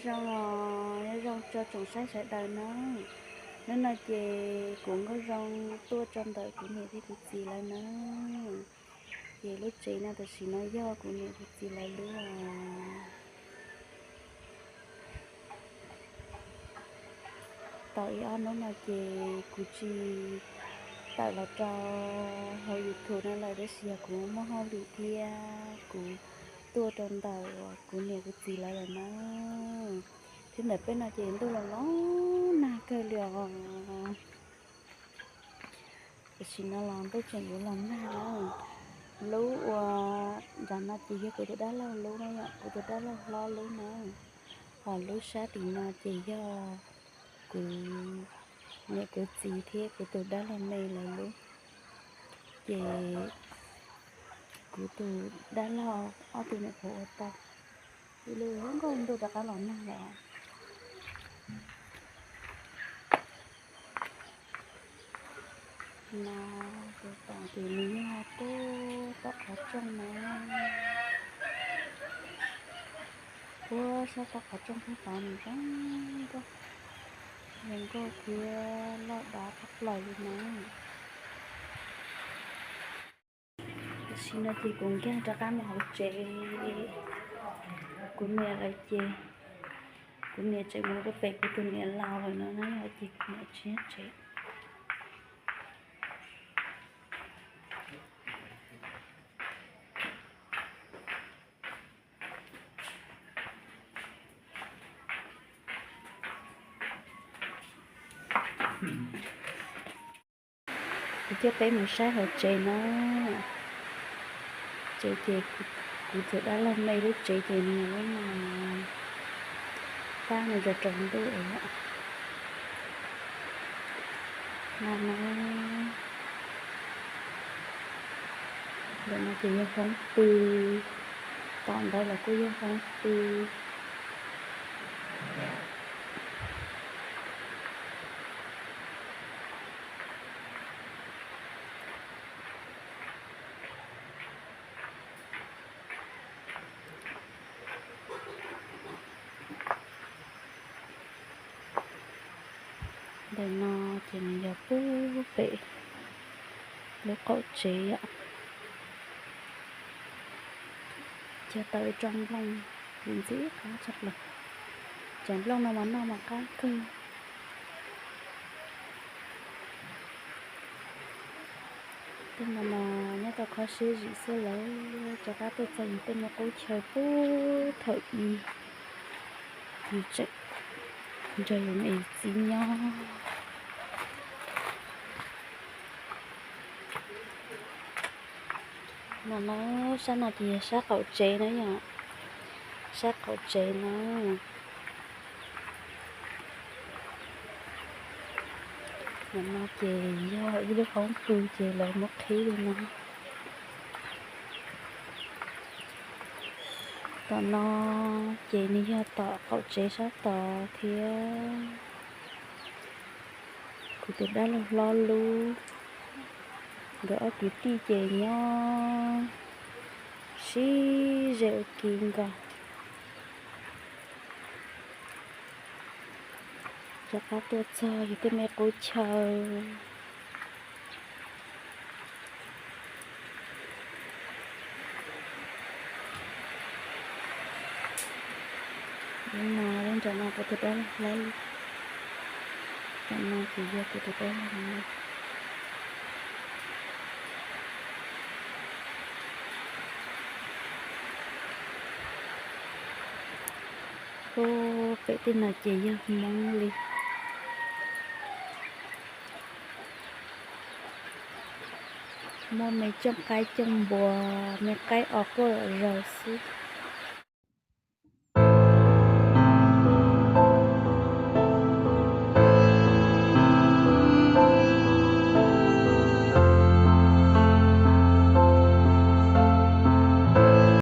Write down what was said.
Zoo os, nyob zoo tsoom saib sawv daws na. Hnub no ces kuv Nkauj Zoo tuaj rau ntawm kuv niam thiab kuv txiv lawv na. Ces lub tsev no tam sim no yog kuv niam kuv txiv lawv lub os. Tau ib ob hnub no ces kuv tsis tawm los rau hauv YouTube no lawm, tab sis yog kuv muaj hauj lwm thiab kuv tuaj rau ntawm kuv niam kuv txiv lawv lawm na. Thiab ntawm peb no ces ntuj los los nag kawg li os. Tam sim no los ntuj tseem yuav los nag na. Lub uas nram no ces yog kuv tus dab laug lub na yom, kuv tus dab laug hlob lub na. Ho lub sab tim no ces yog kuv niam kuv txiv thiab kuv tus dab laug me lawv lub. Ces kuv tus dab laug ob tug niam qhuav ua tau, ib lub nkauj ntuj rov qab los nag lawm. No tus tom ces nws yog pub toj qhov rooj na. Pub sab toj qhov rooj pub tod nws zoo nkauj, zoo nkauj thiab loj dav tshaj plaws li na. Tam sim no ces kuv nkag rov qab mus hauv tsev kuv niam lawv ces kuv niam tseem mus rau pem kuv tus niam laus lawm no na yom, ces kuv niam tsis nyob tsev. Kuv coj peb mus saib hauv tsev na. Tsev ces kuv tus dab laug me lub tsev ces nws lub no fab nws rau rau ntuj es no na. Ntawm no ces yog hoob pw, tom ntawd los kuj yog hoob pw. Ntawm no ces nws yog pub pem lub qaum tsev yom. Cog tau ib tsob nplooj ntxim qab tshaj plaws. Cov nplooj no mas noj mas qab kawg. Tej no mas nyob rau qhov siab zim xwb lawm, rov qab tuaj txog yus tej me qub chaw puag thaum ub, yus tseem nrog yus niam txiv nyob. No na, sab no ces yog sab qaum tsev na yom, sab qaum tsev na. Ntawm no ces yog ib lub hoob pw ces lawv muab qhib li no. Tom no ces nws yog tom qaum tsev sab tod thiab. Kuv tus dab laug hlob lub, nkawd ob kwv tij ces nyob sib ze ua ke nkaus. Rov qab tuaj txog yus tej me qub chaw. Lub no lub nram no kuv tus dab laug hlob lub, nram no ces yog kuv tus dab laug lub. Ub, pem tej no ces yog Hmoob li. Muaj me cooj qaib cooj npua, me qaib os quaj zom zaws xwb.